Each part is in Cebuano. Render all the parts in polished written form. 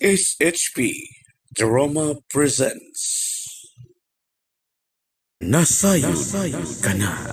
SHP Drama presents Nasayod Ka Na.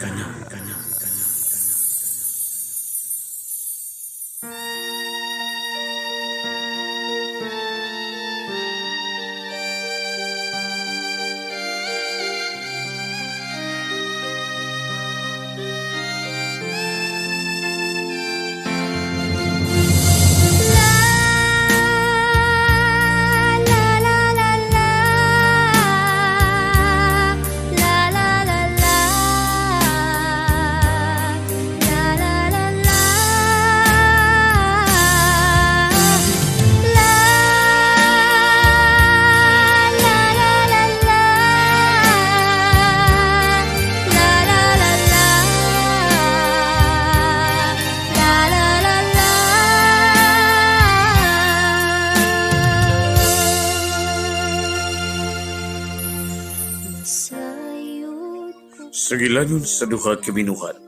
Sugilanon sa duha ka binuhat,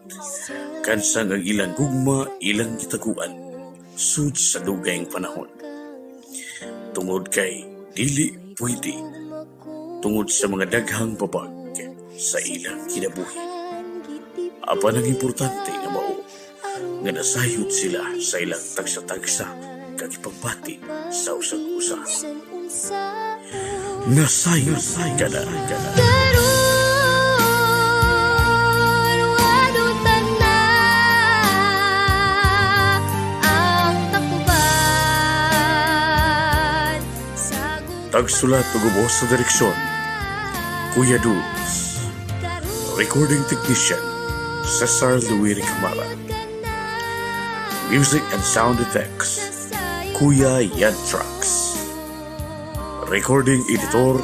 kansang ang ilang gugma ilang gitaguan, sud sa dugayng panahon. Tungod kay dili pwede, tungod sa mga daghang babag sa ilang kinabuhi. Apan ang importante nga mao, nga nasayod sila sa ilang tagsa-tagsa kag ipagbati sa usag-usa. Nasayod ka na. Tagsulat ug ubos sa direksyon, Kuya Dulce. Recording Technician, Cesar Louis Ricamara. Music and Sound Effects, Kuya Yantrax. Recording Editor,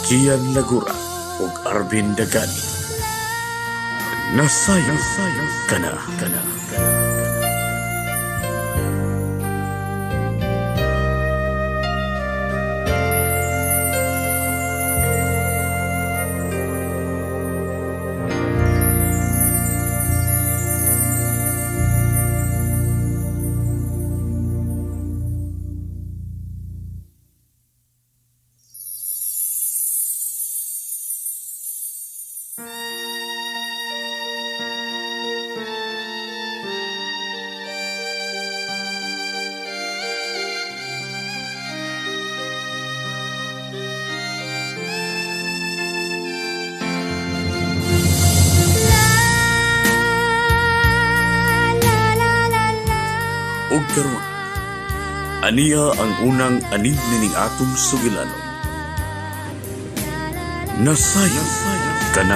Gian Lagura ug Arvin Dagani. Nasayod ka na. Ug karon, aniya ang unang anib nining atong sugilanon. Nasayod ka na.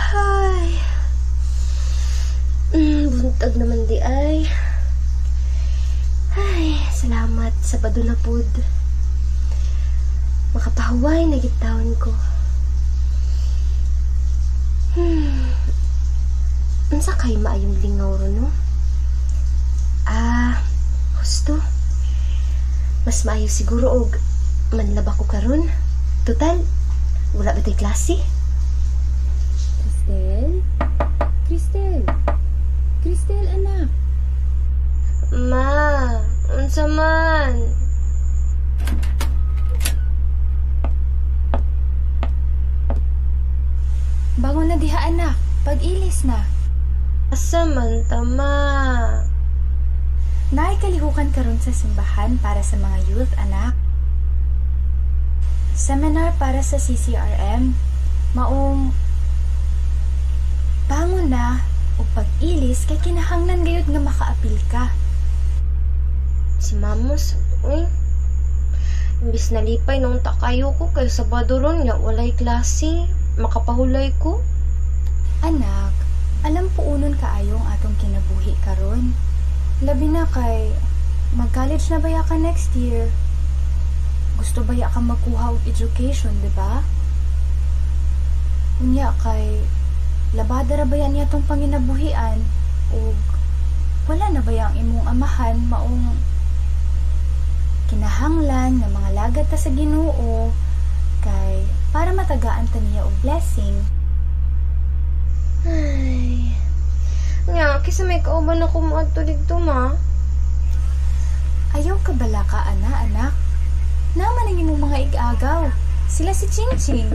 Ay. Buntag naman di ay. Ay, salamat. Sabado na pud. Makapahuway na gitawon ko. Unsa kay maayong lingaw ron, no? Ah, husto. Mas maayo siguro og manlaba ko karon. Total, wala ba tay klase? Cristel? Cristel? Cristel, anak. Ma, unsa man? Bangon na diha, anak. Pag-ilis na. Asa man ta, ma? Naay kalihukan karon sa simbahan para sa mga youth, anak. Seminar para sa CCRM. Maong bangon na o pag-ilis kay kinahanglan gayud nga makaapil ka. Si mama sad, uy. Imbis nalipay nung takayo ko kay Sabado ron nga walay klase, makapahulay ko. Anak, alam po unon kaayo ang atong kinabuhi karon. Labi na kay mag-college na baya ka next year. Gusto baya ka magkuha og education, di ba? Unya kay labada ra baya niya tong panginabuhian ug wala na baya ang imong amahan maong kinahanglan nga mga lagat ta sa Ginoo kay para matagaan ta niya og blessing. Ay. Nya, kisa may kauban ako moadto didto, ma. Ayaw ka bala ka, ana, anak. Naman ang imong mga igagaw. Sila si Ching Ching.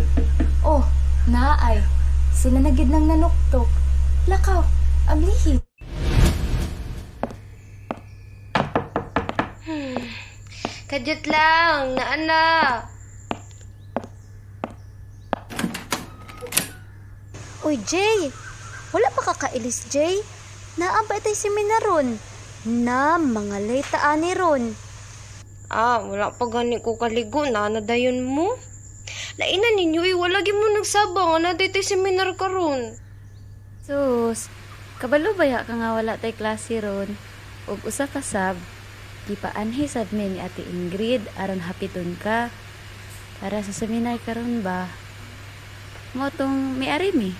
Oh, naay. Sila na gid nang nanuktok. Lakaw, ablihi. Kadyot lang, naana. Uy, Jay! Wala pa kakailis, Jay. Naa ba itay seminar ron? Na, mga late ani ron. Ah, wala pa gani ko kaligo, naana dayon mo. Lainan ninyo eh, wala gyud mo nagsaba nga na dito seminar karon. Sus, kabalo baya ka nga wala tay klase ron? Ug usa ka sab, gipaanhi sad mi ni Ate Ingrid aron hapiton ka. Para sa seminar karon ba? Mo tong miari mi.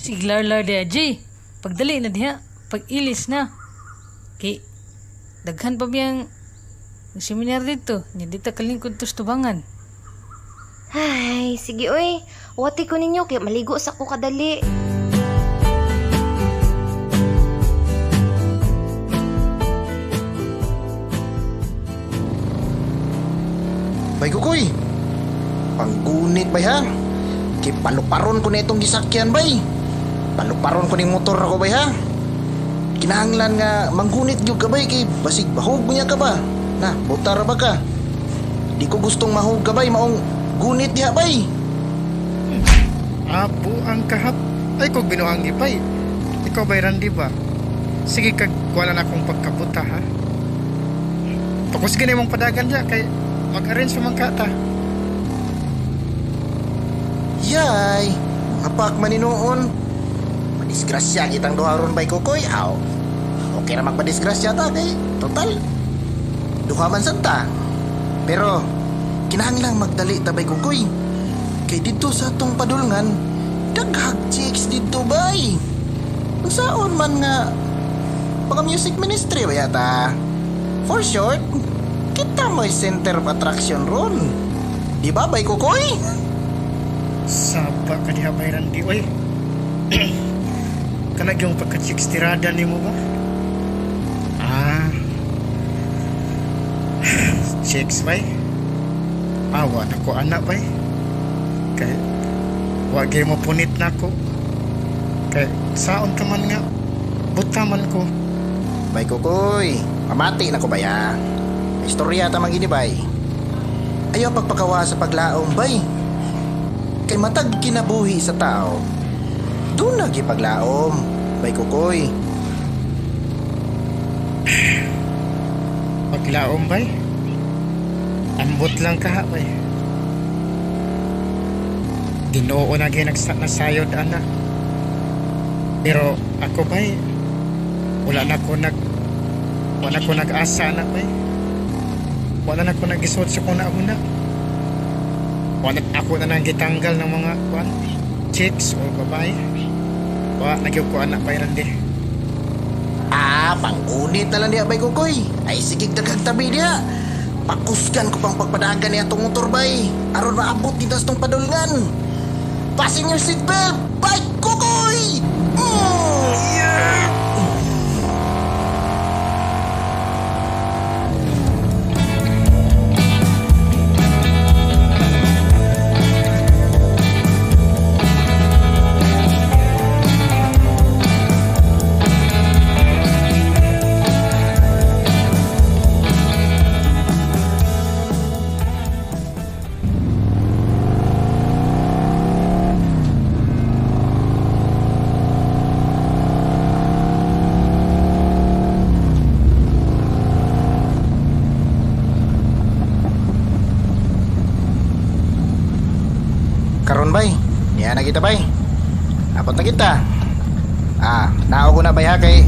Siglarlar diha, Jay. Pagdali na diha. Pag-ilis na. Kay, daghan pa biyang seminar dito. Nya dito kalingkod to sa tubangan. Ay, sige oy. Wati ko ninyo kay maligo sa ko kadali. Bay kukoy. Panggunit bay ha. Kay paluparon ko na itong gisakyan bay. Paluparon ko ning motor ako bay ha. Kinahanglan nga manggunit gyud ka bay kay basig bahog niya ka ba. Na, buta ra ba ka? Di ko gustong mahog ka bay maong gunit diha bay. Apo ang kahap. Ay kog binuang gipay. Ikaw bay Randy ba? Sige kag wala na akong pagkabuta ha. Pakos gani mong padagan diya kay mag-arrange man ka ta. Yay! Apak maninoon. Madisgrasya kitang duha ron bay kukoy. Aw. Okay ra magpadisgrasya ta kay total. Duha man sad ta. Pero kinahanglang magdali ta bay kukoy. Kay didto sa atong padulngan, daghag chicks didto bay. Unsaon man nga mga music ministry ba yata? For short, kita mo'y center of attraction ron. Di ba bay kukoy? Saba ka diha bay Randy oy. Kanag yung pagka-chicks tirada nimo ba? Ah. Chicks bay. Awa na ko anak bay. Kay wa gyud mo punit nako. Kay saon ka man nga buta man ko. Bay kukoy, mamati na ko baya. Istorya ta man gini bay. Ayaw pagpakawa sa paglaom bay. Kay matag kinabuhi sa tao, doon na gipaglaom, bay kukoy. Paglaom bay. Ambot lang ka bay. Ginoo na gyud nasayod ana. Pero ako bay, wala ko nag-asa ana bay. Wala na ko nagisuot sa kung nauna. Wala ako na nang gitanggal ng mga kuan, chicks o babae. Wa na gyud ko ana bay Randy. Ah, panggunit na lang diha bay kukoy. Ay sige daghang tabi diha. Pakusgan ko pang pagpadagan niya itong motor bay. Aron maabot dito sa itong padulngan. Fasten your seatbelt, bay kukoy! Yeah! Karon bay, niya na kita bay. Abot na kita. Ah, nao ko na bay ha kay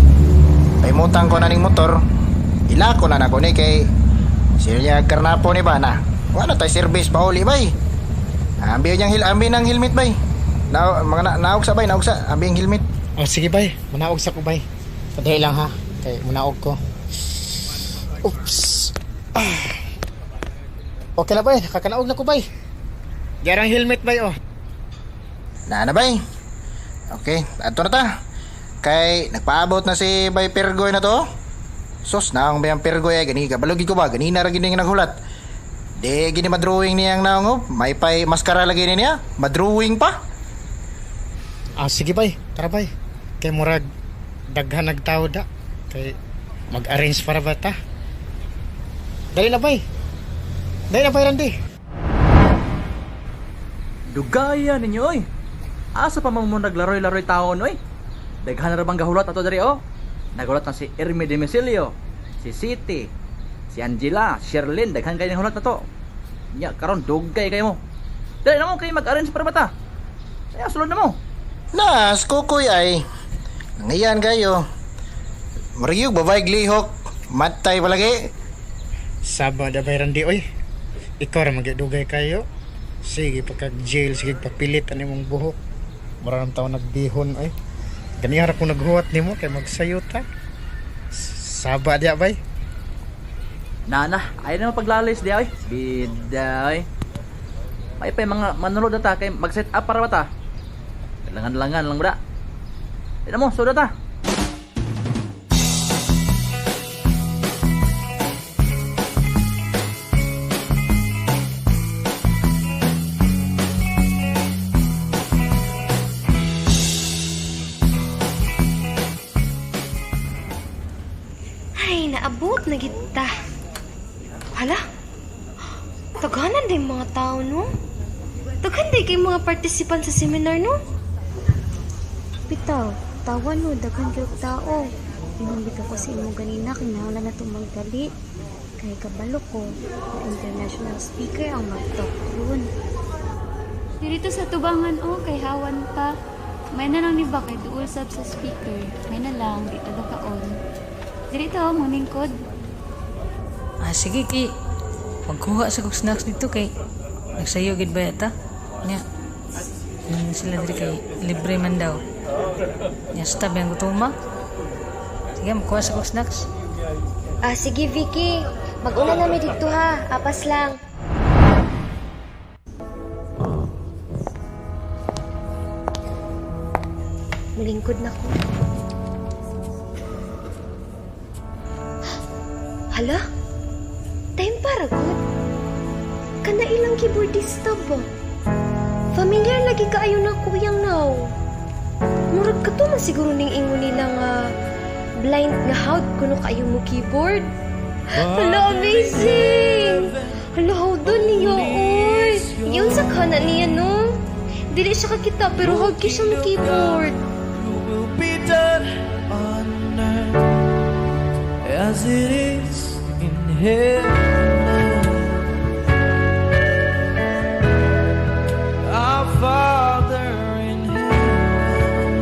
paimutang ko na ning motor. Ila ko na nako ni kay Siya karnapo ni ba na? Wala tay service pa uli bay. Ambi niyang hil ambi ng helmet bay. Na mga na, naog sa bay, naog sa ambi ang helmet. Oh, sige bay, manaog sa ko bay. Padali lang ha, kay manaog ko. Oops. Ah. Okay na bay, nakakanaog na ko bay. Garang helmet bay oh. Na na bay. Okay, adto na ta. Kay nagpaabot na si Bay Pergoy na to. Sus naong bayang Pergoy ay gani kabalog ko ba ganina ra gini nga naghulat. Di gini madrawing niyang naong oh. May pay maskara lagi ni niya, madrawing pa. Ah, sige bay, tara bay. Kay murag daghan nagtao da. Kay mag-arrange para ba ta? Dali na bay. Dali na bay Randy. Dugaya ninyo oy. Asa pa man mo naglaroy-laroy taon oy? Daghan ra bang gahulat ato diri oh. Nagulat na si Ermi Demicilio, si City, si Angela, si Sherlyn, daghan kay hulat na to. Nya karon dugay kayo mo. Dali na mo kay mag-arrange para bata. Saya sulod na mo. Nas kukoy ay. Ngayon kayo. Murag babay glihok. Matay palagi. Saba da bay Randy oy. Ikaw ra magdugay kayo. Sige pagka jail, sige papilit ani mong buhok. Mura nang taon nagbihon oy. Ganiha ra ko naghuwat nimo kay magsayo ta. Saba diya bay. Nana, ay na mo paglalis di oy. Bida oy. May pa mga manulod na ta kay mag-set up para bata. Langan-langan lang bra. Dali na mo, sulod na ta. Ay, naabot na kita. Hala, taghanan din mga tao, no? Daghan din kay mga participant sa seminar, no? Bitaw, tawa no, daghan kay og tao. Ingon bitaw ko sa imo ganina, kinahanglan na magdali. Kay kabalo ko, na international speaker ang mag-talk ron. Dito sa tubangan oh, kay hawan pa. May na lang ni ba kay duol sab sa speaker. May na lang, di ta kaon. Dito oh, muningkod. Ah, sige kay magkuha sa kog snacks dito kay nagsayo gid ba ta? Nya. Nang sila diri kay libre man daw. Nya stab yang gutuma. Sige, magkuha sa kog snacks. Ah, sige Vicky. Mag-una na mi dito ha. Apas lang. Malingkod na ko. Hala? Time para good. Kana ilang keyboardista ba? Familiar lagi kaayo na kuyang now. Murag ka to man siguro ning ingon nila nga blind nga howd kuno kaayo mo keyboard. Hala, amazing! Hala, how doon niya, oy! Yun sa kana niya, no? Dili siya kakita, pero how kay siya mo keyboard. Will be done on earth as it is in heaven. Our Father in heaven,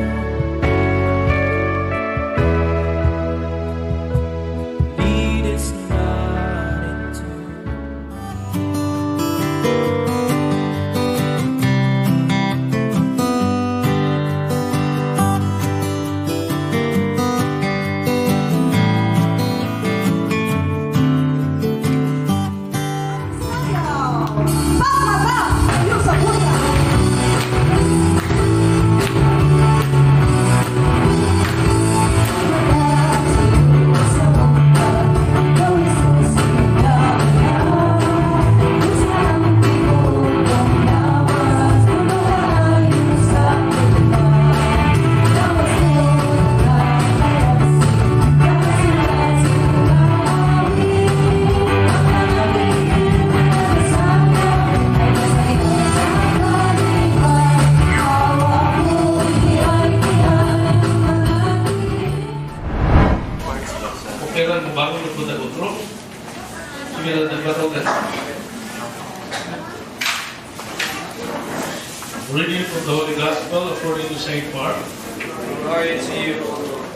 lead us not into Okay lang kung bago na po otro. Sige lang, nagbarogan. Reading from the Holy Gospel according to Saint Mark. Glory to you, O Lord.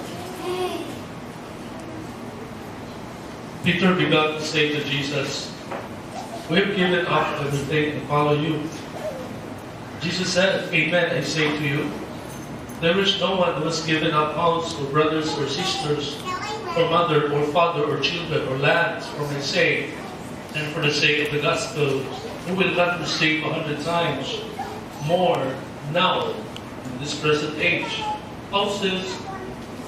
Peter began to say to Jesus, "We have given up everything and follow you." Jesus said, "Amen, I say to you, there is no one who has given up house or brothers or sisters or mother or father or children or lands for my sake and for the sake of the gospel who will not receive 100 times more now in this present age houses,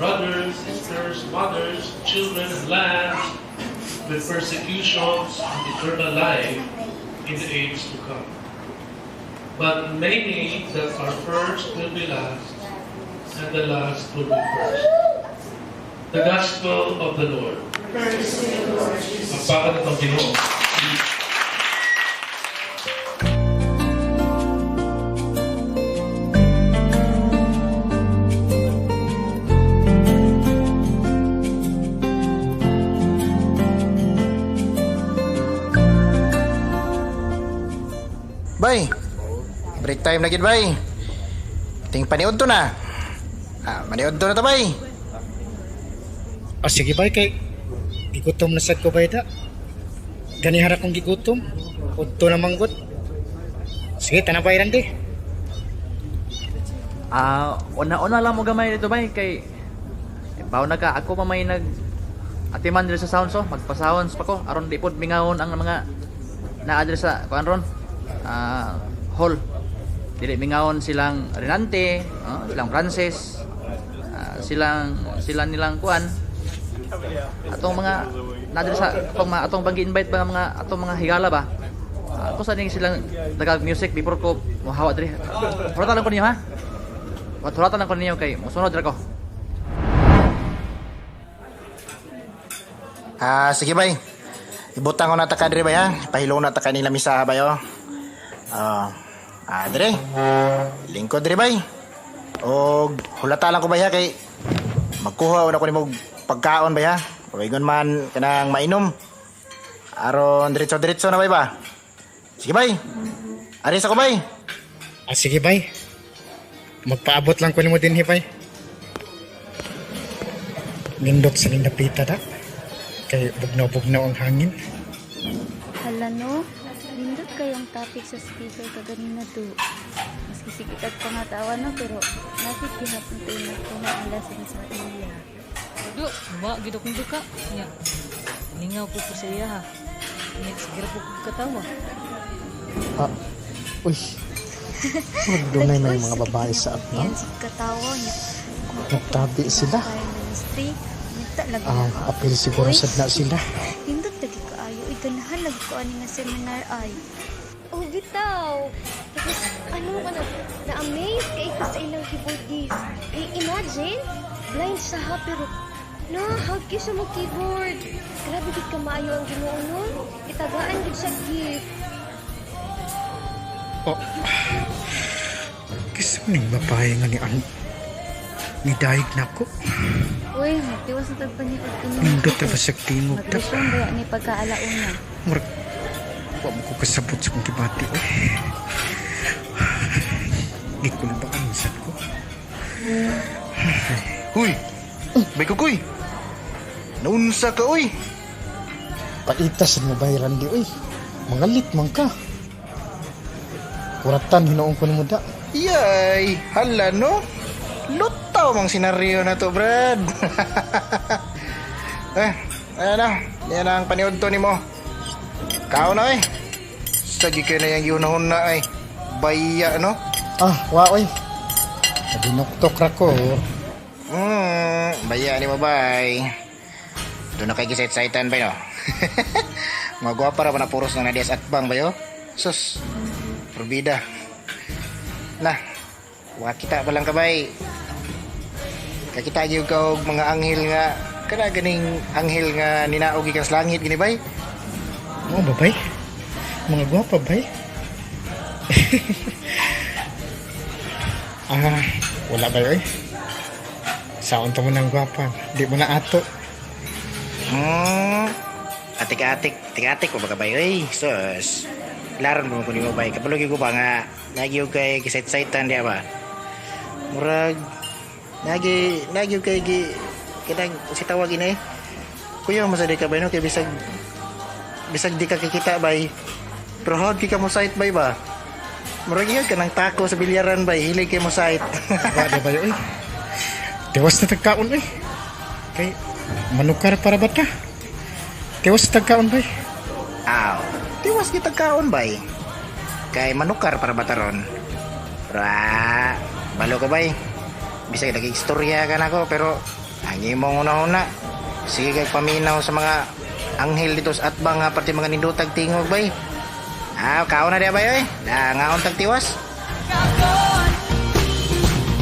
brothers, sisters, mothers, children, and lands, with persecutions and eternal life in the age to come. But many that are first will be last, and the last will be first." The Gospel of the Lord. Pagpakan ng Ginoo. Bay, break time na gid bay. Ting paniud to na. Ah, maniud to na ta bay. Ah, sige bay kay gigutom na sad ko bay da. Ganihara kong gigutom. Udto na manggot. Sige, tanabay Randy. Ah, una-una lang mo gamay dito bay kay baw na ka ako pa may nag atiman diri sa sounds oh, magpa-sounds pa ko aron di pod mingawon ang mga naa diri sa kuan ron. Ah, hall. Dili mingawon silang Renante, oh, silang Francis, silang sila nilang kuan. Atong mga naa diri sa atong mga atong bang invite ba mga atong mga higala ba? Ako sa ning silang Tagalog music before ko mohawa diri. Huratan lang ko ninyo ha. Huratan lang ko ninyo kay mosunod ra ko. Ah, sige bay. Ibutang ko na ta ka diri bay ha. Pahilong na ta ka nila misa bay oh. Ah, dire. Lingkod diri bay. Og hulata lang ko bay ha kay magkuha una ko nimo pagkaon bay ha. Pawingon man kanang mainom. Aron diretso-diretso na bay ba. Sige bay. Ari sa ko bay. Ah, sige bay. Magpaabot lang ko nimo dinhi bay. Nindot sa ning dapita da. Kay bugnaw-bugnaw ang hangin. Hala no, nindot kayong topic sa speaker kaganina do. Maski sikitag pangatawa no, pero nakit gihapon tayo nakuha ang lesson sa iya. Do, wa gid akong duka. Nya. Lingaw po ko sa iya ha. Nya sige ra po ko katawa. Ah, uy. Magdunay may mga babae sa app, no? Yan si katawa niya. Nagtabi sila. Ministry, minta lagi. Ah, apil siguro sad na sila. Nindot lagi kaayo. Uy, ganahan lagi ko ani nga seminar ay. Oh, bitaw. Tapos, ano ka na, na-amaze kay ko sa ilang keyboardist. Eh, imagine, blind siya ha, pero na, how cute siya mo-keyboard. Grabe gid ka maayo ang Ginoo nun. Itagaan gid siya gift. Oh. Kisa ning babae nga ni an ni dayeg nako. Uy, magtiwas na tagpaniod ko niyo. Nindot ra ba siya tingog ta? Mag-resume ba ni pagkaalauna? Murag wa mo ko kasabot sa kong gibati. Oy. Gikulbaan sad ko. Huy. Bay kukoy. Naunsa ka oy. Paitas mo bay Randy oy. Mangalit man ka. Kuratan hinuon ko nimo da. Yay, hala no. Lutaw mang senaryo na to, Brad. Eh, ayan na. Yan ang paniod to nimo. Kao na eh. Sagi kayo na yung yunahon na ay. Baya no? Ah, wa oy. Binuktok ra ko. Baya ni mo bay. Doon na kay gisait-saitan bay no. Mga gwapa ra ba na puros ng nadias at bang bayo? Sus. Probida. Na. Wa kita pa lang kabay. Kakita gyud ka og mga anghel nga kana ganing anghel nga ninaog gikan sa langit gini bay. Oo ba bay? Mga gwapa bay? Ah, wala bay oy. Saon ta mo ng gwapa? Di mo na ato. Atik-atik, atik-atik ko ba kabay oy? Sus. Laron mo ko nimo bay. Kabalo gyud ko ba nga nagyo kay gisait-saitan diya ba? Murag nagi nagyo kay gi kanang si tawag ini. Kuya, masadi ka bay no kay bisag bisag di ka kikita bay. Pero how'd ka mo site bay ba? Murag yun ka ng tako sa bilyaran bay, hilig kay mo site. Wa di bay oy. Tiwas na tagkaon oy. Kay manukar para bata. Tiwas na tagkaon bay. Aw, tiwas kita kaon bay. Kay manukar para bataron. Pero balo ka bay. Bisag nag-istorya ka nako pero ang imong una-una. Sige kay paminaw sa mga anghel dito sa atbang nga pati mga nindutag tingog bay. Ah, kaon na diya bay oy. Da ngaon tag tiwas.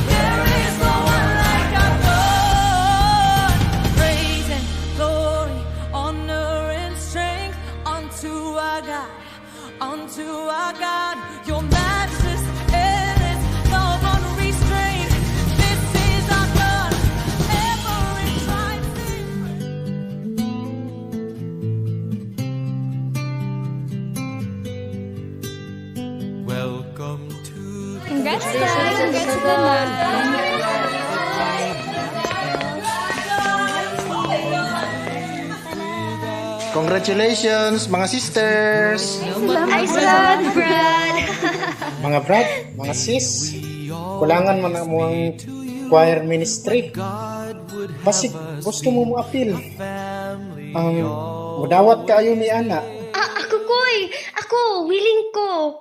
There is no one like our God. Praise and glory, honor and strength unto our God, unto our God. Your matchless, endless love unrestrained. This is our God. Every tribe sing. Welcome to Congrats, guys! Congrats sa tanan! Congratulations mga sisters. Ay, salamat, Brad. Mga brad, mga sis, kulangan man ang mga choir ministry. Basig gusto mo mo appeal. Ang mudawat kaayo ni ana. Ah, ako koy. Ako, willing ko.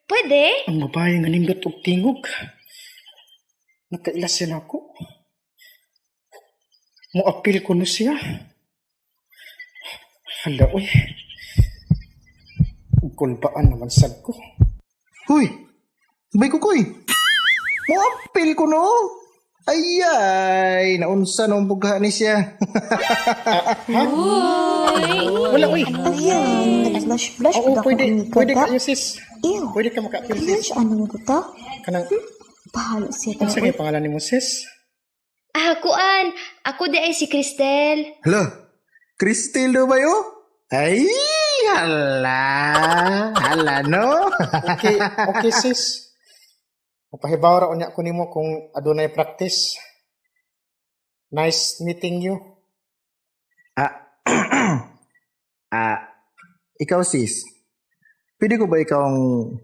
Pwede? Ang babae nga nindot og tingog. Nakaila siya nako. Mo-appeal ko no siya. Hala, oy. Kulbaan naman sad ko. Huy! Bay kukoy! Mo-appeal ko no! Ay ay, naunsa nung bugha ni siya. Ha? Wala, oy. Ayan, nag-blush-blush Oo, pud ako pwede, amigo pwede ta. kayo sis. Ew. Pwede ka maka-appeal Ayan sis. siya, ano ko ta? Kanang, Bahalo siya unsa kay pangalan nimo sis? Ah, kuan. Ako di ay si Cristel. Hala, Cristel do ba yo? Ay, hala. Hala no. Okay, okay sis. Mapahibaw ra unya ko nimo kung adunay practice. Nice meeting you. Ah, ah, ikaw sis. Pwede ko ba ikawng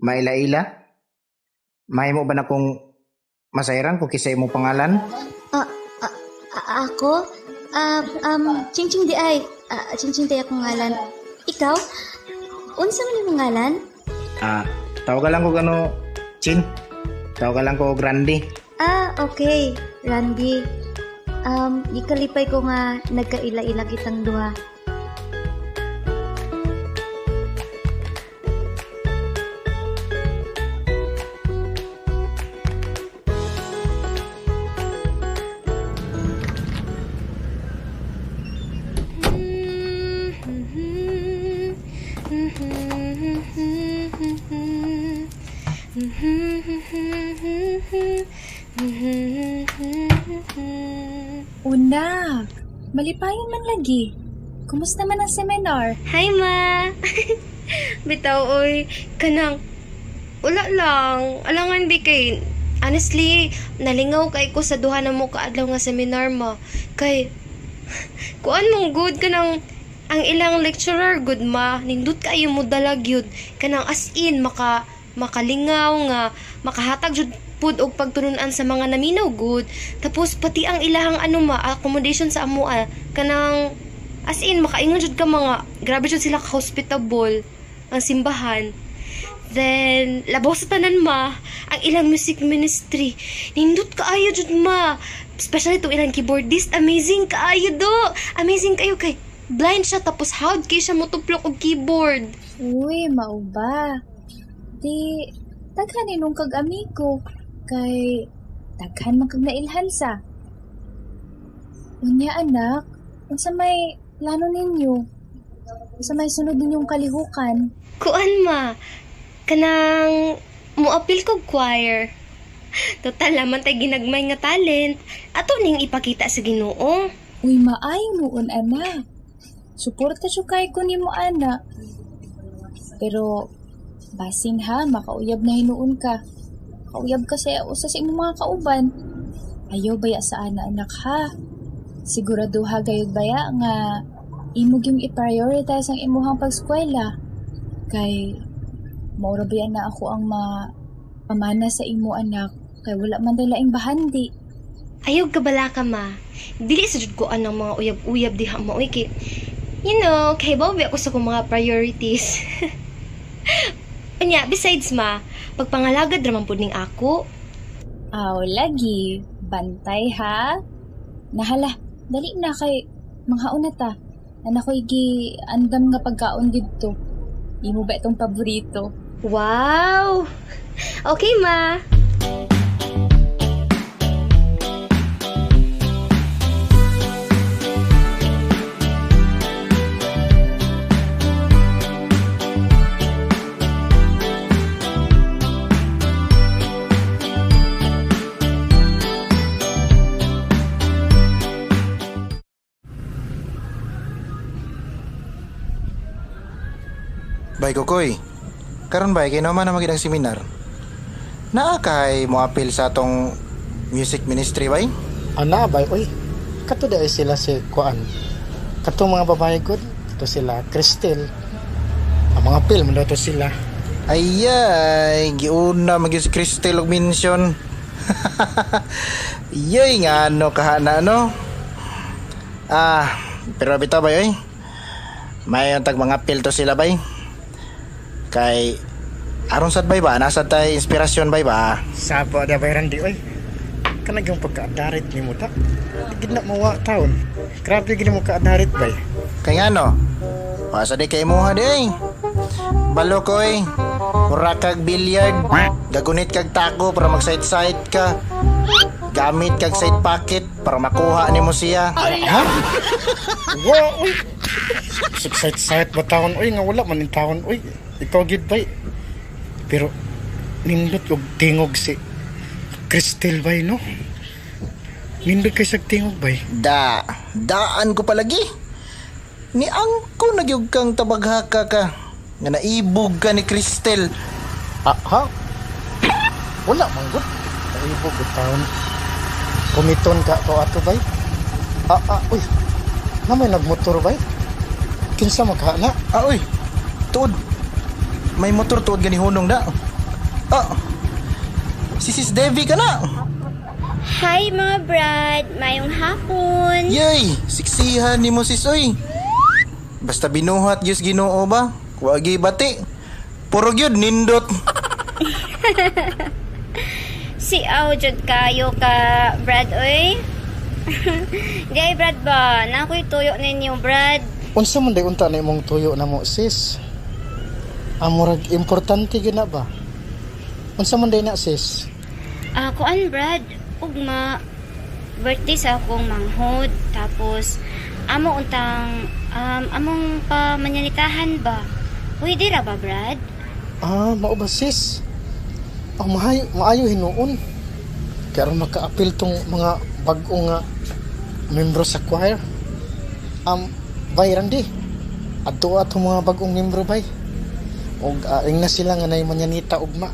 maila-ila? Mahimo ba na kung masayran kung kisay mo pangalan? Ah, ah, ah, ako? Ching Ching di ay. Ah, Ching Ching di akong ngalan. Ikaw? Unsa man imong ngalan? Ah, tawagan lang ko gano, Chin. Tawagan lang ko Grande. Ah, okay. Randy. Gikalipay ko nga nagkaila-ila kitang duha. Unak, malipayon man lagi. Kumusta man ang seminar? Hi, ma. Bitaw, oy. Kanang, wala lang. Alangan, bi kay, honestly, nalingaw kay ko sa duha na mo kaadlaw nga seminar, ma. Kay, kuan mong good kanang, ang ilang lecturer good ma, nindot kayo mo dalag yun. Kanang as in, makalingaw nga, makahatag jud pud og pagtulunan sa mga naminaw good. Tapos pati ang ilahang ano ma, accommodation sa amoa, kanang as in makaingon jud ka mga grabe jud sila ka hospitable ang simbahan. Then labaw sa tanan ma, ang ilang music ministry. Nindot kaayo jud ma. Especially itong ilang keyboardist, amazing kaayo do. Amazing kayo kay blind siya tapos how'd kay siya motuplok og keyboard. Uy, mauba. Di, daghan inong kag amigo. Kay, daghan man kag nailhan sa. Unya anak, unsa may plano ninyo? Unsa may sunod ninyong kalihukan? Kuan ma, kanang moapil kog choir. Total laman tay ginagmay nga talent. Ato ning ipakita sa Ginoo. Uy, maayo noon anak. Suporta siya kay ko nimo anak. Pero basin ha, makauyab na hinuon ka. Kauyab ka sa usa sa imong mga kauban. Ayaw baya sa ana anak ha. Siguraduha gayud baya nga imo gyung i-prioritize ang imuhang pagskwela. Kay mao ra baya na ako ang mapamana sa imo anak kay wala man tay laing bahandi. Ayaw kabala ka ma. Dili sa jud ko anang mga uyab-uyab diha ma oy kay kahibaw ba ako sa akong mga priorities. Unya, besides ma, pagpangalagad ra man pud ning ako. Aw, lagi. Bantay ha. Nahala, dali na kay manghaon na ta. Ana ko'y gi andam nga pagkaon didto. Imo ba itong paborito? Wow! Okay, ma. Bay Kokoy, karon bay kay naman na magid ang seminar. Naa kay mo apil sa atong music ministry bay? Ana bay oy. Kato di ay sila si kuan. Katong mga babae gud, to sila Cristel. Ang mga apil man daw to sila. Ayay, giuna man gyud si Cristel og mention. Yay nga ano kahana no. Ah, pero bitaw bay oy. Mayon tag mga apil to sila bay. Kay aron sad bay ba nasa tay inspirasyon bay ba? Sabo da bay Randy oy. Kanag yung pagkaadarit nimo ta. Di gid na mawa taon. Grabe gid mo kaadarit bay. Kay ngano? Wasa di kay imuha di ay. Balo ko oy. Mura kag billiard. Gagunit kag tako para mag-site-site ka. Gamit kag side pocket para makuha nimo siya. Ha? Wa oy. Site-site ba taon oy nga wala man in taon oy. Ikaw gid bay. Pero nindot og tingog si Cristel bay no. Nindot kay sag tingog bay. Da, daan ko palagi. Ni angko nagyug kang tabaghaka ka. Nga naibog ka ni Cristel. Ah, ha? Wala man gud. Naibog og taon. Kumiton ka ko ato bay. Ah, ah, uy. Namay nagmotor bay. Kinsa magkana? Ah, uy. Tuod. May motor tuod gani hunong da. Ah. Si Sis Devi ka na. Hi mga brad, mayong hapon. Yay, siksihan ni mo sis oy. Basta binuhat gyud Ginoo ba? Wagi bati. Puro gyud nindot. Si aw jud kayo ka Brad oy. Gay Brad ba, na ako'y tuyo ninyo Brad. Unsa man day unta na imong tuyo na mo sis? Amurag importante gyud na ba? Unsa man day na sis? Ah, kuan Brad, ugma birthday sa akong manghod tapos amo untang among pamanyanitahan ba? Pwede ra ba Brad? Ah, mao ba sis? Ang maayo hinuon. Kaya aron maka-apil tong mga bag-o nga membro sa choir. Bay Randy, adto atong mga bag-ong membro bay. Og ingna sila nga nay manyanita ugma.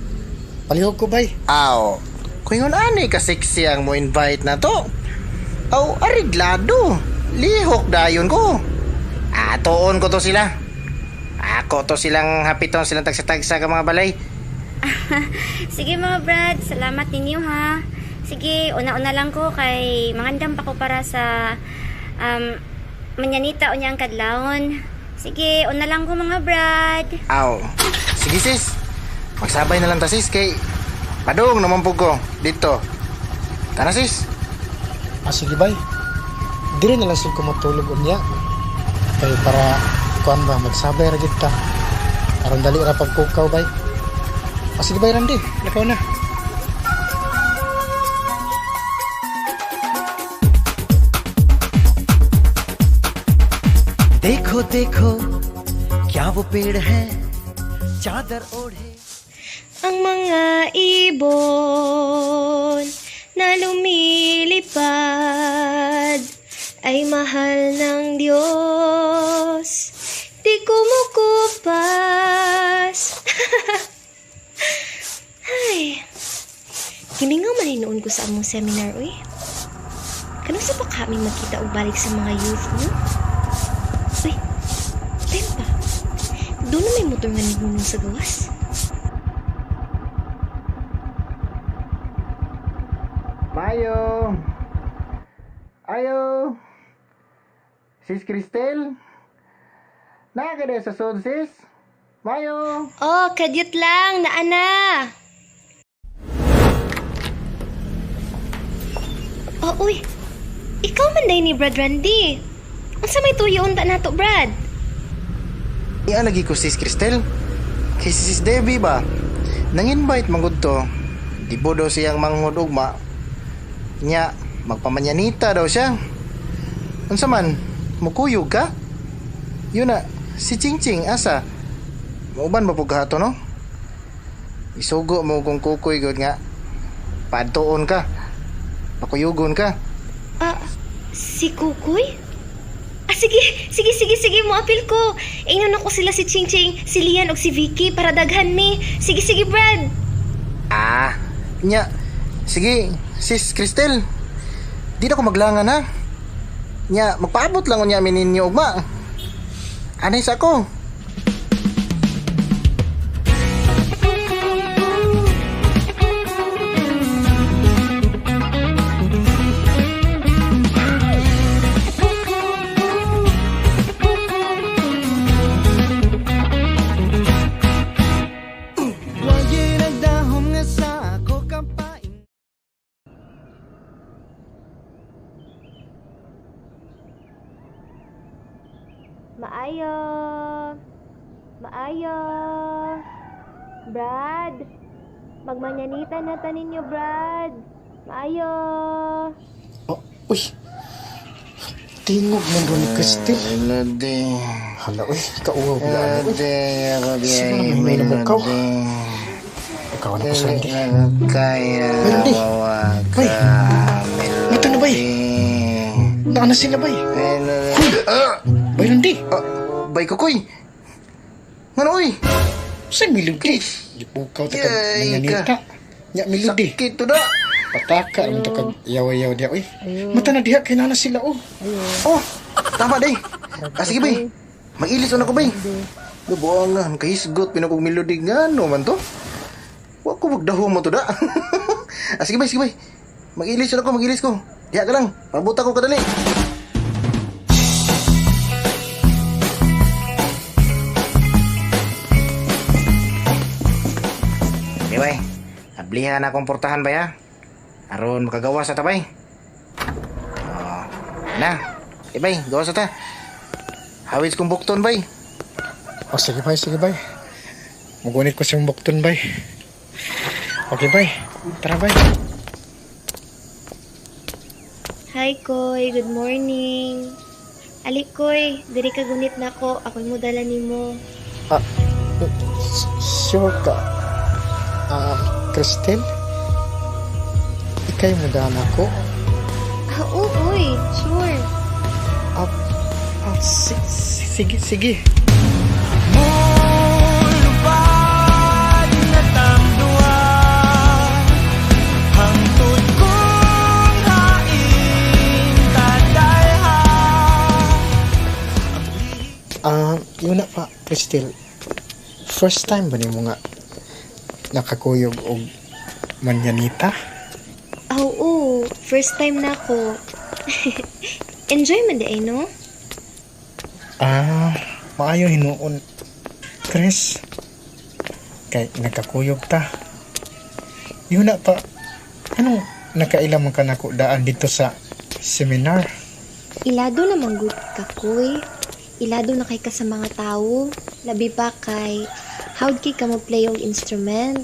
Palihog ko bay. Aw, kuingon ani ka sexy ang mo invite na to. Aw, ariglado. Lihok dayon ko. Atoon ko to sila. Ako to silang hapiton silang tagsa-tagsa ka mga balay. Sige mga Brad, salamat ninyo ha. Sige, una-una lang ko kay mangandam pa ko para sa manyanita unya ang kadlawon. Sige, una lang ko mga Brad. Aw, sige sis. Magsabay na lang ta sis kay padung naman po ko dito. Tara sis. Ah, sige bay. Diri na lang sila ko matulog unya. Kay para kuan ba magsabay ra gid ta. Aron dali ra pagkukaw bay. Ah, sige bay Randy, lakaw na. देखो देखो क्या वो पेड़ है चादर ओढ़े Ang mga ibon na lumilipad ay mahal ng Diyos. Di kumukupas. Ay, gimingaw man hinuon ko sa among seminar, uy. Kano sa pa kami magkita og balik sa mga youth, no? Uy, time pa. Doon na may motor nga nihunong sa gawas. Mayo! Ayo! Sis Cristel? Naa ka sa sud, sis? Mayo! Oh, kadyot lang, naana. Oh, uy. Ikaw man day ni Brad Randy. Unsa may tuyo unta nato, Brad? Iya lagi ko, sis Cristel. Kay si Sis Debbie ba? Nang-invite man gud to. Di daw siyang manghod ugma. Nya, magpamanyanita daw siya. Unsa man, mukuyog ka? Yun na, si Chingching asa? Mauban ba pug hato no? Isugo mo kung kukoy gud nga. Padtuon ka. Pakuyugon ka. Ah, si Kukoy? Ah, sige, sige, sige, sige, moapil ko. Ingnon ako sila si Chingching, si Lian ug si Vicky para daghan mi. Sige, sige, Brad. Ah, nya. Sige, sis Cristel. Di na ko maglangan ha. Nya, magpaabot lang unya mi ninyo ugma. Anay sa ako. Maayo. Maayo. Brad. Magmanyanita na ta ninyo, Brad. Maayo. Oh, uy. Tingog man ron ni Cristel. Hala, uy. Kauwaw wala. Uy. Sino naman may namukaw? Ikaw na ko sa Randy. Randy. Bay. Mata na, bay. Naana sila, bay. Huy. Bay, Randy. Bay, kukoy. Ngano, uy? Sa miludi. Gipukaw ta kag manyanita. Nya miludi. Sakit to da. Pataka ram ta kag yaw-yaw diha, uy. Mata na diha kay nana sila, oh. Oh, tama day. Ah, sige, bay. Mag-ilis na ko, bay. Lubuangan, kahisgot, pinakog melody nga, no man to. Wa ko magdaho mo to da. Ah, sige, bay, sige, bay. Mag-ilis na ko, mag-ilis ko. Diha ka lang, pabuta ko kadali. Di, bay. Ablihan na akong portahan, bay, ha? Aron makagawa sa tabay. Oh, na. Di, bay, gawa sa ta. Hawis kong bukton, bay. Oh, sige, bay, sige, bay. Mugunit ko siyang bukton, bay. Okay, bay. Tara, bay. Hi, Koy. Good morning. Ali, Koy. Diri ka gunit na ko. Ako'y mudala nimo. Ah, sure ka. Ah, Cristel? Ika'y mudala ko? Ah, oo, uy. Sure. Sige, sige. Mulupad na tangduwa, hangtod kong hain tadalha. Ah, yun na pa, Cristel. First time ba nimo nga nakakuyog og manyanita? Ah, oo. First time na ako. Enjoy man di ay, no? Ah, maayo hinuon, Chris. Kay nakakuyog ta. Yun na pa, anong nakaila man ka nako daan dito sa seminar? Ilado na manggod ka, Koy. Ilado na kay ka sa mga tao. Labi pa kay, how'd kay ka mo-play og instrument?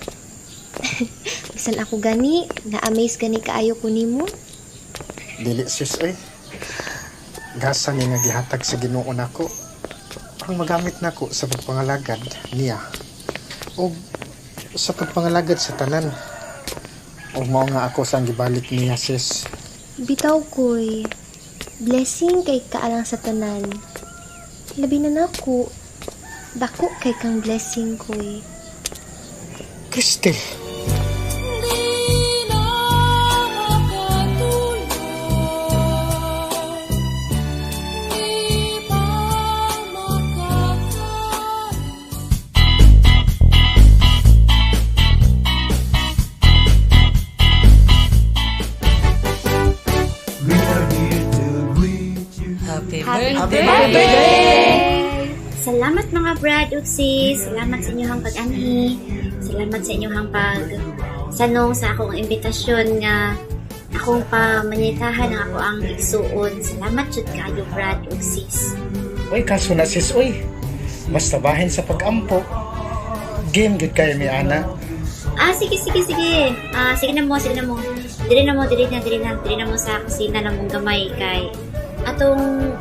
Bisan ako gani, na-amaze gani kaayo ko nimo. Dili sis oy. Gasa ni nga gihatag sa Ginoo nako. Ang magamit nako sa pagpangalagad niya og sa pagpangalagad sa tanan. Og mao nga ako sang gibalik niya sis. Bitaw, Koy. Blessing kay kaalang sa tanan. Labi na nako. Dako kay kang blessing, Koy. Cristel. Di na makatulog. Birthday! Salamat mga brad ug sis. Salamat sa inyong pag-anhi. Salamat sa inyong pag sanong sa akong imbitasyon nga akong pamanitahan ang ako ang igsuon. Salamat jud kaayo brad ug sis. Uy, kaso na sis, uy. Basta bahin sa pag-ampo. Game gud kayo mi ana. Ah, sige, sige, sige. Ah, sige na mo, sige na mo. Diri na mo, diri na, diri na, diri na mo sa kusina na mong gamay kay atong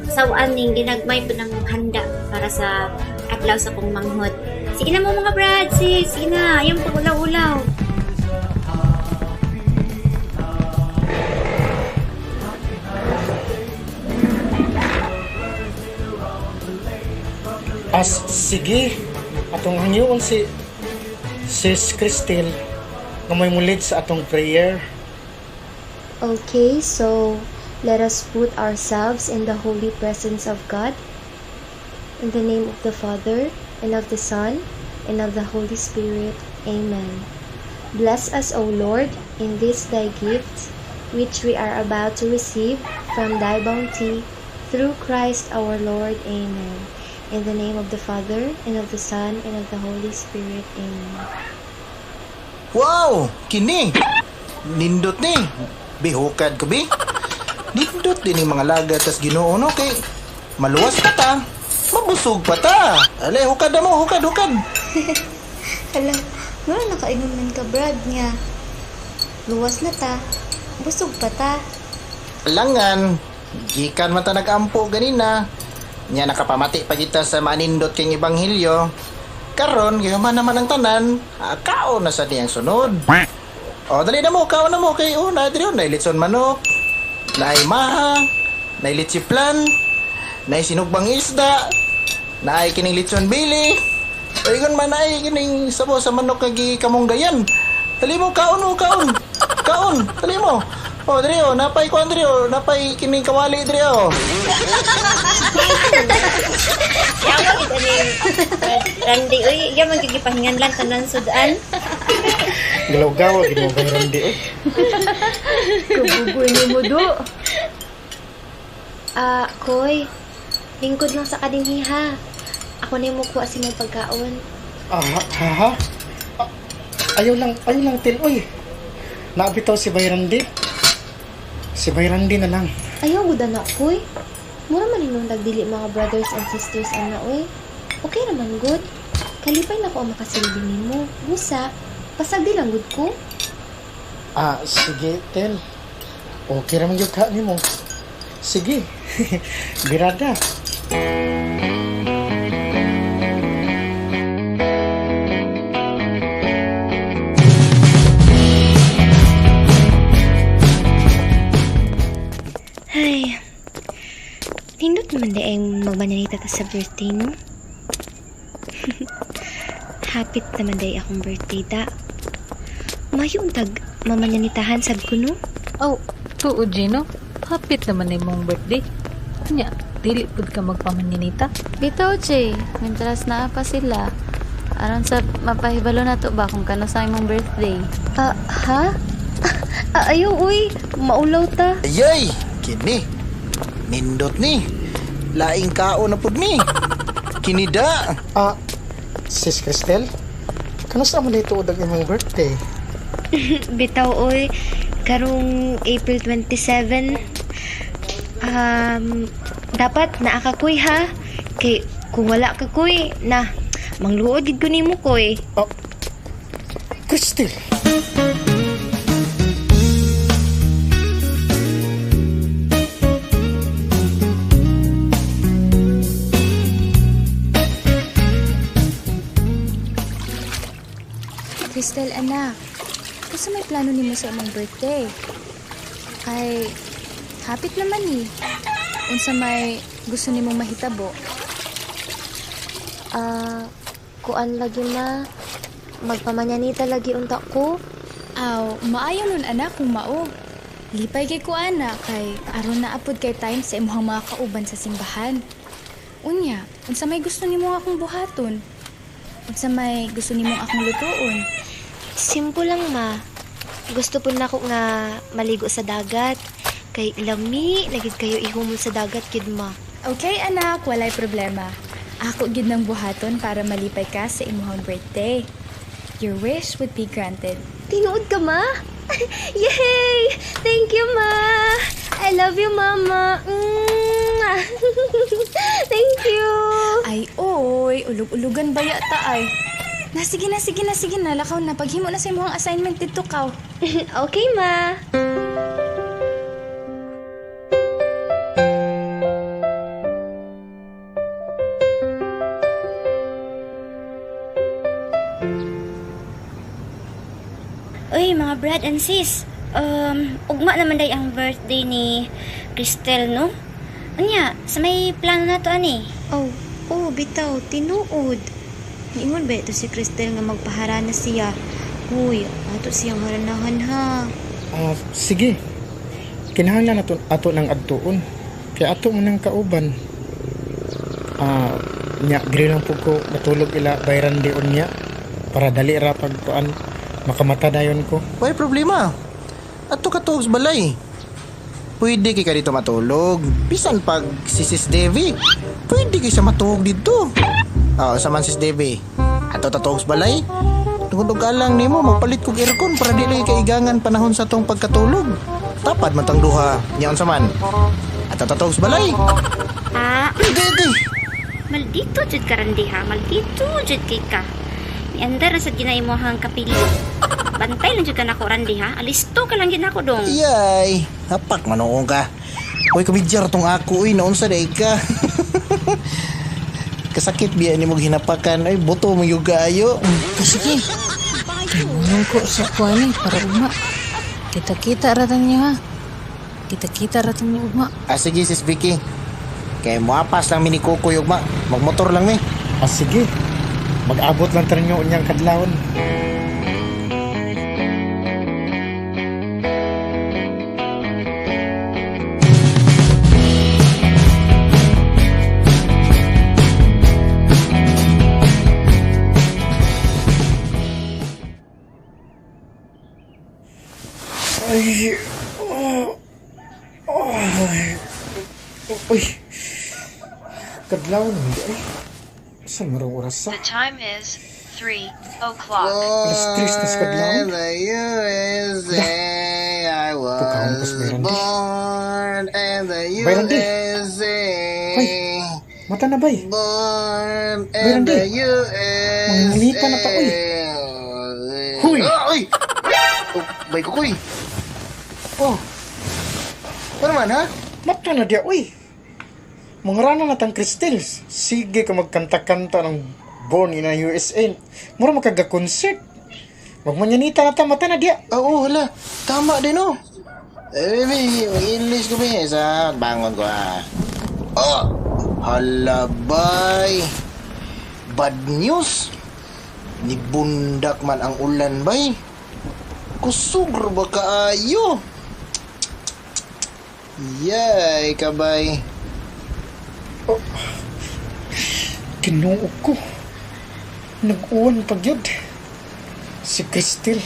sawaan ning ginagmay po ng handa para sa adlaw sa kong manghod. Sige na mo mga brad, sis. Sige na, ayaw pag-ulaw-ulaw. As sige, atong hangyoon si Sis Cristel nga may mulid sa atong prayer. Okay, so let us put ourselves in the holy presence of God. In the name of the Father, and of the Son, and of the Holy Spirit. Amen. Bless us, O Lord, in these thy gifts, which we are about to receive from thy bounty, through Christ our Lord. Amen. In the name of the Father, and of the Son, and of the Holy Spirit. Amen. Wow! Kini! Nindot ni! Bihukad ko bi! Nindot din yung mga laga tas Ginoo no kay maluwas pa ta, mabusog pa ta. Ale, hukad na mo, hukad, hukad. Hala, wala nakaingon man ka Brad nga. Luwas na ta, busog pa ta. Langan, gikan man ta nag-ampo ganina. Nya nakapamati pa kita sa manindot kang ebanghelyo. Karon gihuman naman ang tanan, kaon na sa diyang sunod. O dali na mo, kaon na mo kay una diri na litson manok. Naay maha, naay litsiplan, naay sinugbang isda, naay kining litson bili. Ingon man naay kining sabo sa manok nga gikamunggayan. Dali mo kaon mo kaon. Kaon, dali mo. O diri o, napay kuan diri o, napay kining kawali diri o. Yawa gid ani Randy uy, iya man gyud gipahinganlan tanan sudan. Galaw-gawa gid mo kay Randy oy. Kabugoy ni mo do. Ah, Koy, lingkod lang sa kadinhi ha. Ako na yung mukuha sa imong pagkaon. Ah, ha, ha? Ah, ayaw lang til oy. Naabitaw si Bay Randy. Si Bay Randy na lang. Ayaw gud anak, Koy. Mura man inong nagdili mga brothers and sisters ana oy. Okay naman gud. Kalipay na ko ang makasilbi nimo. Busa, pasagdi lang gud ko. Ah, sige, Tel. Okay raman gyud ka nimo. Sige. Birada. Ay, nindot naman di ay magmananita ta sa birthday, no? Hapit naman di akong birthday, da. Mayo untag mamananitahan sad ko, no? Oh, tuod, Gino. Hapit naman ay mong birthday. Nya, dili pud ka magpamanyanita. Bitaw, Jay. Mintras naa pa sila. Aron sa mapahibalo na to ba kung kano sa imong birthday. Ah, ha? Ah, ayaw, uy. Maulaw ta. Ayay! Kini! Nindot ni! Laing kaon na pud ni! Kinida! Ah, Sis Cristel, kanus man dito ang imong birthday? Bitaw, oy. Karong April 27. Dapat naa ka, kuy, ha? Kay kung wala ka, kuy, na, mangluod gid ko nimo, kuy. Oh, Cristel! Cristel, anak, kasi may plano nimo sa imong birthday. Kay, hapit naman eh. Unsa may gusto nimong mahitabo? Ah, kuan lagi ma. Magpamanyanita lagi unta ko. Aw, maayo nun anak kung mao. Lipay kay ko anak kay aron na apod kay time sa imong mga kauban sa simbahan. Unya, unsa may gusto nimo akong buhaton? Unsa may gusto nimo akong lutuon? Simple lang ma. Gusto po nako nga maligo sa dagat. Kay lami, nagid kayo ihumon sa dagat gid ma. Okay anak, walay problema. Ako gid nang buhaton para malipay ka sa imong birthday. Your wish would be granted. Tinuod ka, ma? Yay! Thank you, ma! I love you, mama! Mwah! Thank you! Ay, oy, ulug-ulugan ba yata ay? Na, sige na, sige na, sige na. Lakaw na, paghimo na sa imong assignment dito kaw. Okay, ma! Uy, mga brad and sis. Ugma naman day ang birthday ni Cristel, no? Unya, sa may plano na to ani. Oh, oh, bitaw, tinuod. Niingon ba ito si Cristel nga magpaharana siya? Uy, ato siyang haranahan ha. Ah, sige. Kinahanglan ato, ato ng adtuon. Kaya ato mo nang kauban. Ah, nya diri lang po ko matulog ila bayran di unya para dali ra pag kuan makamata dayon ko. Way problema. Ato ka tuog sa balay. Pwede kay ka dito matulog. Bisan pag si Sis Devi. Pwede kay sa matulog dito. Oo, sa man Sis Devi. Ato tatuog sa balay. Tungod og alang nimo magpalit kog aircon para dili kaigangan panahon sa tong pagkatulog. Tapad man tang duha. Nya unsa man? Ato tatuog sa balay. Ah, Hindi, maldito jud ka randi ha. Maldito jud kay ka. Miandar na sa ginaimuhang kapili. Bantay lang jud ka nako randi ha. Alisto ka lang gid nako dong. Yay! Hapak manuong ka. Uy, kumidyar tong ako, uy, naunsa day ka. Kasakit biya ni mong hinapakan, ay, buto mo yung kaayo. Sige. Kay ko sa kuani para ugma. Kita-kita ra niyo ha. Kita-kita ra niyo ugma. Ah, sige, sis Vicky. Kay muapas lang mi ni Kukoy ugma. Magmotor lang mi. Ah, sige. Mag-abot lang tayo unyang kadlawon. Ay, oh, ay, uy, kadlawon hindi ay. Saan marong oras sa? The time is 3 o'clock. Alas 3 na sa kadlawon. In the USA, I Pagkaon ko sa was Bayrandi. born in the Bayrandi. USA. Hoy, mata na bay. Born in Bayrandi. the USA. Manginita na ta, uy. Huy! Ah, uy! Oh, bay kukoy. Oh. Ano man, ha? Mata na diya, uy. Mga rana na tang Crystals. Sige ka magkanta-kanta ng Born in a USA. Mura makaga-concert. Magmanyanita na ta, mata na diya. Oo, hala. Tama din, oh. Eh, baby, mag-ilis ko, be. Sa bangon ko, ah. Oh! Hala, bay. Bad news. Nibundak man ang ulan, bay. Kusog ra ba kaayo? Yay, kabay. Oh, Ginoo ko. Nag-uwan pag yun. Si Cristel.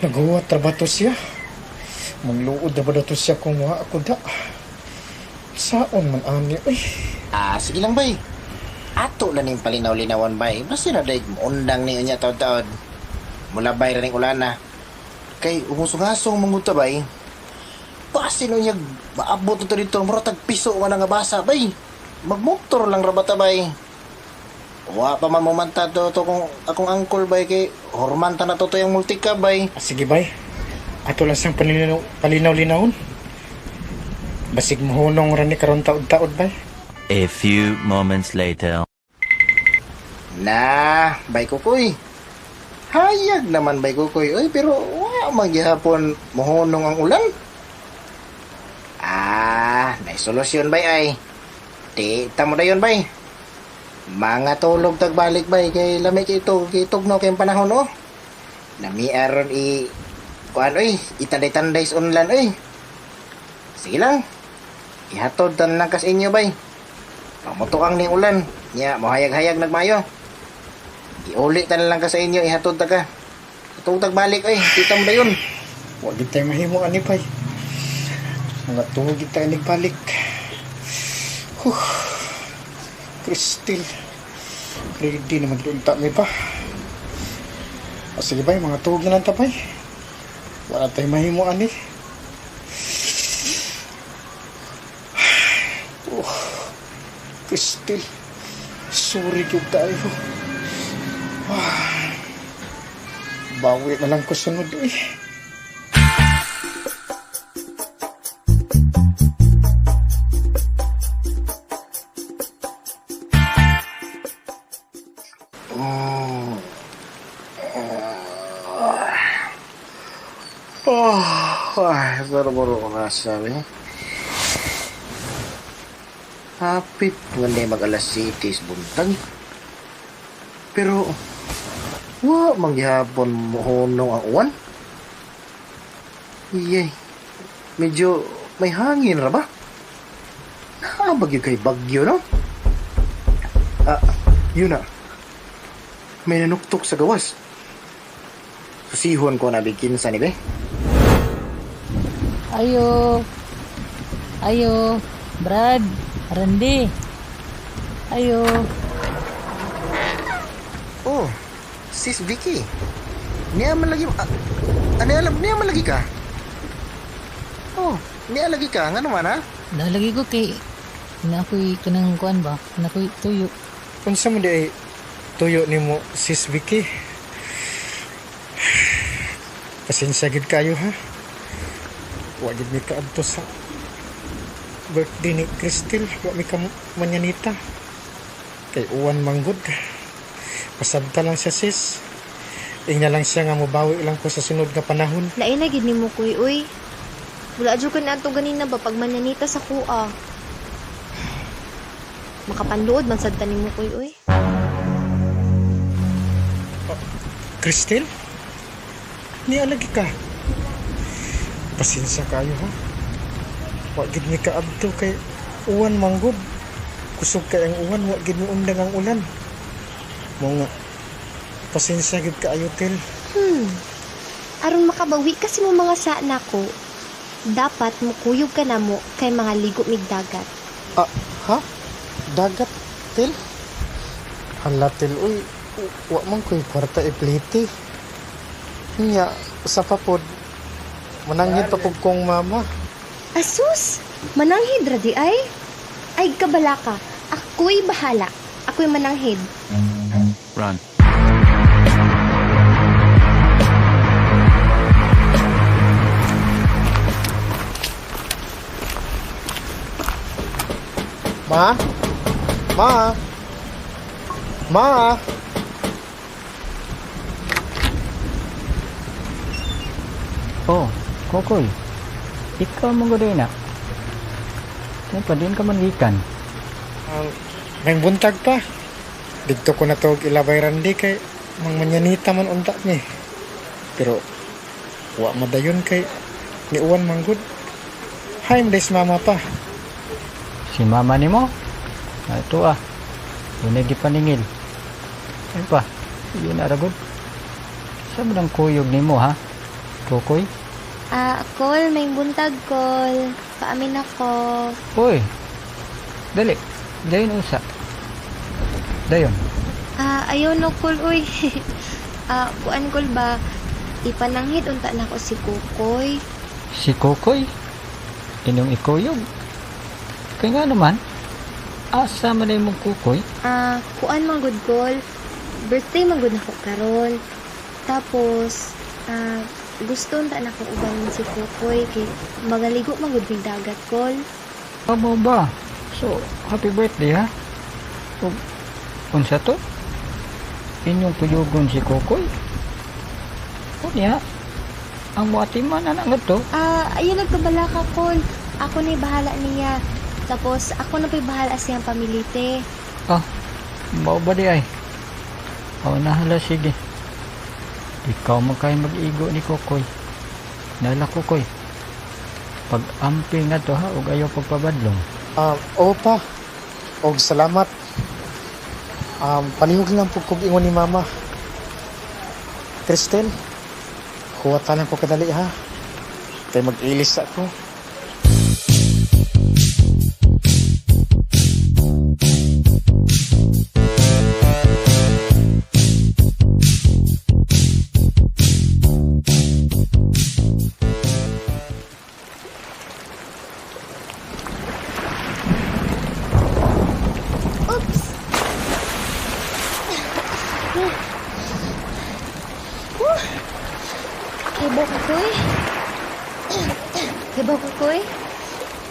Naghuwat ra ba to siya? Mangluod na ba na to siya kung wa ako da? Saon man ani, uy. Ah, sige lang, bay. Ato lang yung palinaw-linawan, bay. Basta na daig undang ni unya taod-taod. Mula bay ra ning ulana. Kay umusong-asong manguta, bay. Basin unya maabot na to dito. Mura tag piso nga na nga basa, bay. Magmotor lang ra ba ta, bay. Wa pa man momanta to, to kung akong angkol, bay. Kay hormanta na to to yung multicab, bay. Ah, sige, bay. Ato lang siyang palinaw-linawon. Basig mohunong ra ni karon taod-taod, bay. A few moments later. Na, bay kukoy. Hayag naman bay kukoy. Oy, pero wa man gihapon mohunong ang ulan. Ah, may solusyon bay ay. Di tamo dayon bay. Mga tulog tagbalik bay kay lami kay ito, kay tugnaw kay panahon oh. Nami aron i kuan oy, itanday-tanday sa unlan oy. Sige lang. Ihatod tan lang kas inyo bay. Pamutuang ning ulan. Nya mohayag-hayag nagmayo. Iuli tan lang ka sa inyo, ihatod ta ka. Itong tagbalik oy, kita mo dayon. Wa gid tayo mahimo ani bay. Mga tuog gid tayo nagbalik. Huh. Cristel. Ready naman unta mi pa. O sige bay, mga tuog na lang ta bay. Wala tayong mahimo ani. Oh, Cristel. Sorry gyud tayo. Ah, bawi na lang ko sunod eh. Oh. Oh, ay, pero baro ko na sabi. Hapit nga na mag alas 7 buntag. Pero, wa manggihapon mohunong ang uwan. Iyay, medyo may hangin ra ba? Nakabagyo kay bagyo, no? Ah, yun na. May nanuktok sa gawas. Susihon ko na bikin sa ni be. Ayo. Ayo. Brad. Randy. Ayo. Oh, sis Vicky. Niya man lagi ano alam niya man lagi ka? Oh, niya lagi ka ngano man ha? Nalagi ko kay na ako'y kanang kuan ba? Na ako'y tuyo. Unsa man di ay tuyo nimo sis Vicky? Pasensya gid kayo ha. Wa gid mi kaadto sa birthday ni Cristel, wa mi ka manyanita. Kay uwan manggod. Pasabta lang siya sis. Ingna lang siya nga mobawi lang ko sa sunod nga panahon. Lain na gid nimo kuy uy. Wala jud ka na ato ganina ba pag manyanita sa kuha. Makapanluod man sad ta nimo kuy uy. Cristel? Nialagi ka. Pasensya kayo ha. Wa gid mi kaadto kay uwan manggod. Kusog kay ang uwan, wa gid mi undang ang ulan. Mo nga pasensya gid kaayo tel. Aron makabawi kasi mo mga sa nako, dapat mukuyog ka na mo kay mga ligo mig dagat. Ah, ha? Dagat tel? Hala tel, uy, wa man ko'y kwarta iplite. Nya, sa papod, mananghid pa pud kong mama. Asus! Mananghid ra di ay? Ay kabalaka, ako'y bahala. Ako'y mananghid. Run. Ma? Ma? Ma? Oh, Kokoy. Ikaw mong gud na. Kaya pa din ka man gikan. May buntag pa. Didto ko na tog ilabay randi kay mang manyanita man unta mi. Pero wa madayon kay ni uwan manggod. Hay des mama pa. Si mama nimo? Ito ah. Yun ay gipaningil. Ay pa, yun na ragod. Sa man ang kuyog nimo ha? Kokoy? Ah, Kol, may buntag, Kol. Paamin ako. Uy, dali. Dayon usa. Dayon. Ah, ayaw no, Kol, uy. Ah, kuan, Kol ba? Ipananghid unta na ko si Kukoy. Si Kokoy? Inyong ikuyog? Kaya nga naman, asa man ay mong kukoy? Ah, kuan man gud, Kol. Birthday man gud nako karon. Tapos, gusto unta na ko uban si Kukoy kay magaligo man gud mig dagat, Kol. Amo ba? So, happy birthday ha? O, unsa to? Inyong kuyugon si Kukoy? Unya, ang muatiman na nga to? Ah, ayun nagkabala ka, Kol. Ako na'y bahala niya. Tapos, ako na pa'y bahala siyang pamilite. Ah, mao ba di ay? O, nahala, sige. Ikaw man kayo mag-igo ni Kokoy. Nala, Kokoy. Pag-amping na to ha, og ayaw pagpabadlong. Oo pa. Og salamat. Palihog lang po kog ingon ni Mama. Cristel, huwata lang ko kadali ha. Kay mag-ilis ako. Huh! Kibaw ka, Koy. Kibaw ka, Koy.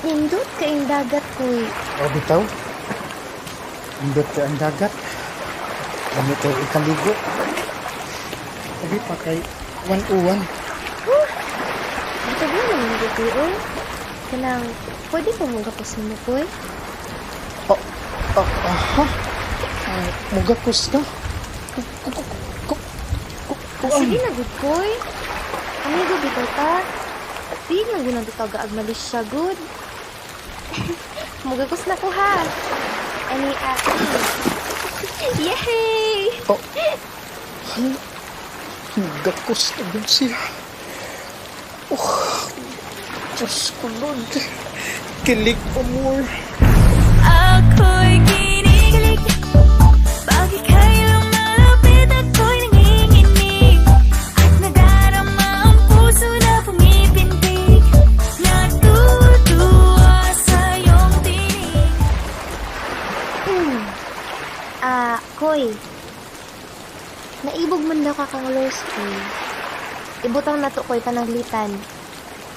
Nindot kaayong dagat, Koy. O bitaw. Nindot kay ang dagat. Lami kay ikaligo. Abi pa kay uwan-uwan. Huh! Matag na naman ko, Koy, oy. Kanang, pwede pa mong gapos mo, Koy? Oh, oh, aha. Mugakos na. Sige na, good, Koy. Amigo, bitaw ta. Di na gunang bitaw gaag Malaysia, good. Mugakos na ko, ha. Ani, Yay! Oh. Mugakos na gud siya. Oh, Diyos ko, Lord. Kilig pa more. Ako'y kinikilig. Bakit kayo lumalapit? Ako'y nanginginig. At nadarama ang puso na pumipintig. Natutuwa sa iyong tinig. Ah, Koy. Naibog man daw ka kang Rose, Koy. Ibutang na to, Koy, pananglitan.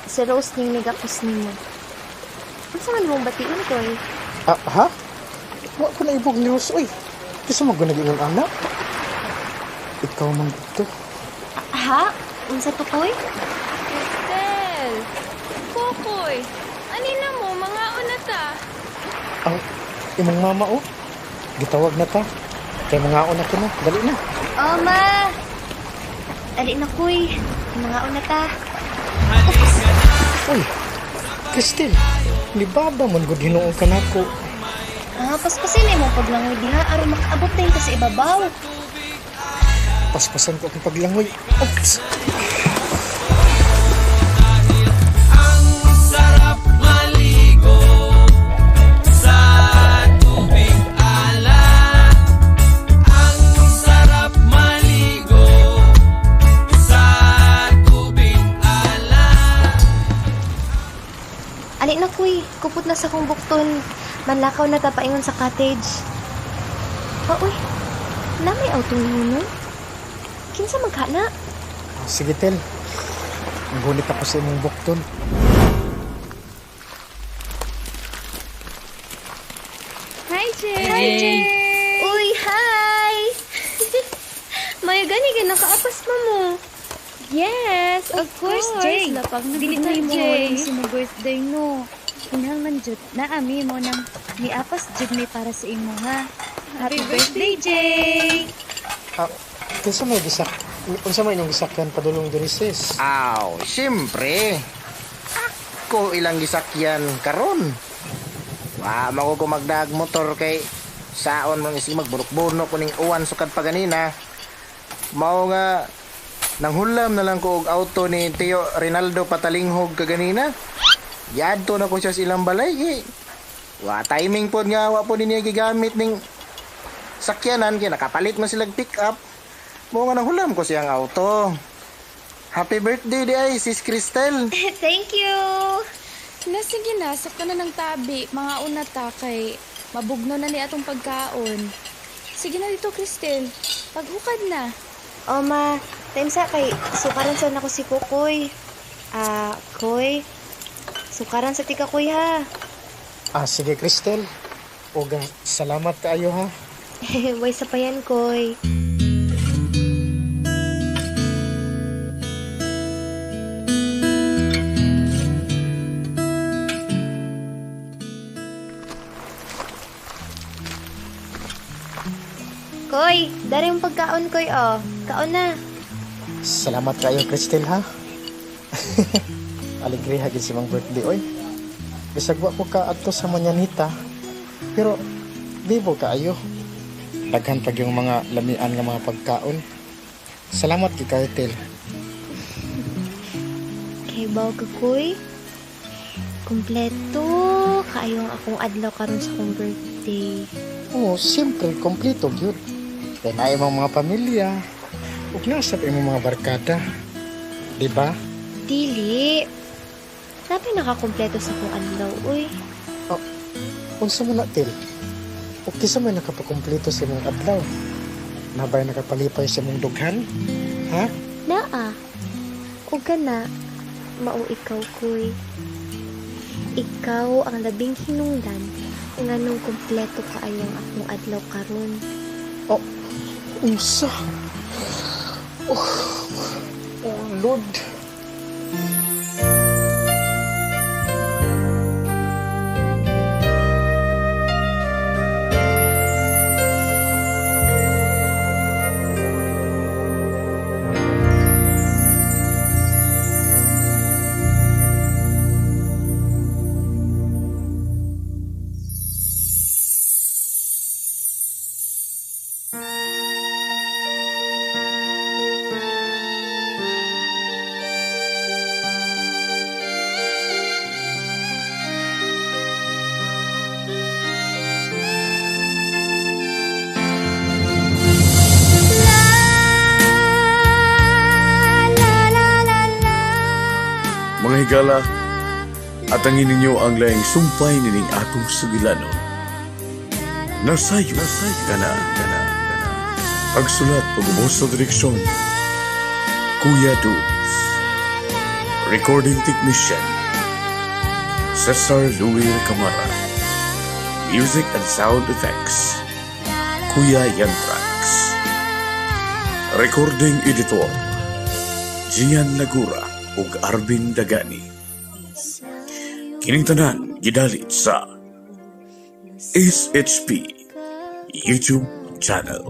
Si Rose ning nigakos nimo. Unsa man mong bation, Koy? Ah, ha? Wa ko naibog ni Rose, oy. Kinsa man gud nag-ingon ana? Ikaw man gud to. Ha? Unsa to, Koy? Cristel! Kokoy! Ani na mo, mga una ta. Ang imong mama, oh. Gitawag na ta. Kay mga una ko na. Dali na. Oh, ma! Dali na, Koy. Mga una ta. Uy, Cristel, ni Baba man gud hinuon ka nako. Ah, paspasin na imong paglangoy diha aron makaabot din ka sa ibabaw. Paspasan ko akong paglangoy. Oops! Ang sarap maligo sa tubig alat. Ang sarap maligo sa tubig alat. Ali na, Kuy. Kupot na sa kong bukton. Manlakaw na ta paingon sa cottage. Oh, uy. Na may autong no? Kinsa magkana? Sige, Tel. Ang gulit ako sa imong bukton. Hi, Jay! Hi, Jay! Uy, hi! Mayo gani ka nakaapas pa mo. Yes, of course, Jay. Lapag na Dili gud na na, mo Jay. sa imong birthday, no. Kinahanglan jud na ami mo nang miapas jud mi para sa imo ha. Happy birthday, Jay! Ah, kinsa may gisak? Unsa may inyong gisakyan padulong diri, sis? Aw, siyempre. Ako ilang gisakyan karon. Wa man ko magdaag motor kay saon man isig magburok-burok kuning uwan sukad pa ganina. Mao nga nanghulam na lang ko og auto ni Tio Rinaldo Patalinghog kaganina. Yadto na ko siya sa ilang balay kay wa timing pod nga wa pod niya gigamit ning sakyanan kay nakapalit man silag pick up. Mao nga nanghulam ko siyang auto. Happy birthday di ay, Sis Cristel. Thank you! Na sige na, sakto na ng tabi. Mga una ta kay mabugno na ni atong pagkaon. Sige na dito, Cristel. Paghukad na. Oh, ma. Time sa kay sukaran sa nako si Kukoy. Ah, Koy. Sukaran sa tika, Koy, ha. Ah, sige, Cristel. Oga, salamat kaayo ha. Way sa payan, Koy. Koy, dari yung pagkaon, Koy, oh. Kaon na. Salamat kaayo, Cristel ha. Alegre ha gid si mang birthday oy. Bisag wa ko ka adto sa mañanita, pero bibo kaayo. Daghan pag yung mga lamian nga mga pagkaon. Salamat kay kayo, Tel. Kay baw ka, Koy. Kompleto kaayo ang akong adlaw karon sa akong birthday. Oo, siyempre, kompleto gyud. Kay naa imong mga pamilya, ug nasa pa imong mga barkada. Di ba? Dili. Napay nakakumpleto sa akong adlaw, uy. Oh, unsa man na, Tel? Ug kinsa may nakapakumpleto sa imong adlaw? Nabay nakapalipay sa imong dughan? Ha? Naa. Ug kana mao ikaw, Koy. Ikaw ang labing hinungdan nganong kumpleto kaayo ang akong adlaw karon. Oh, unsa? Oh, oh Lord. Mga higala, atangin ninyo ang laing sumpay nining atong sugilanon. Nasayo, kana, kana, pagsulat pagubos sa direksyon, Kuya Dudes. Recording Technician, Cesar Louis Camara. Music and Sound Effects, Kuya Yantrax. Recording Editor, Gian Lagura ug Arvin Dagani. Kining tanan gidalit sa SHP YouTube channel.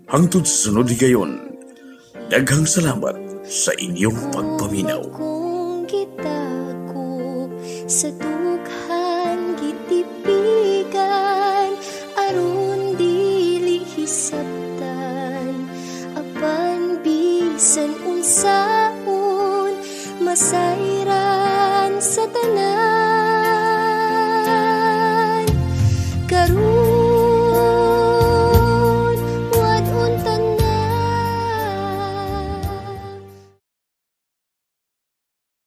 Hangtod sa sunod higayon, daghang salamat sa inyong pagpaminaw. Kung gitago sa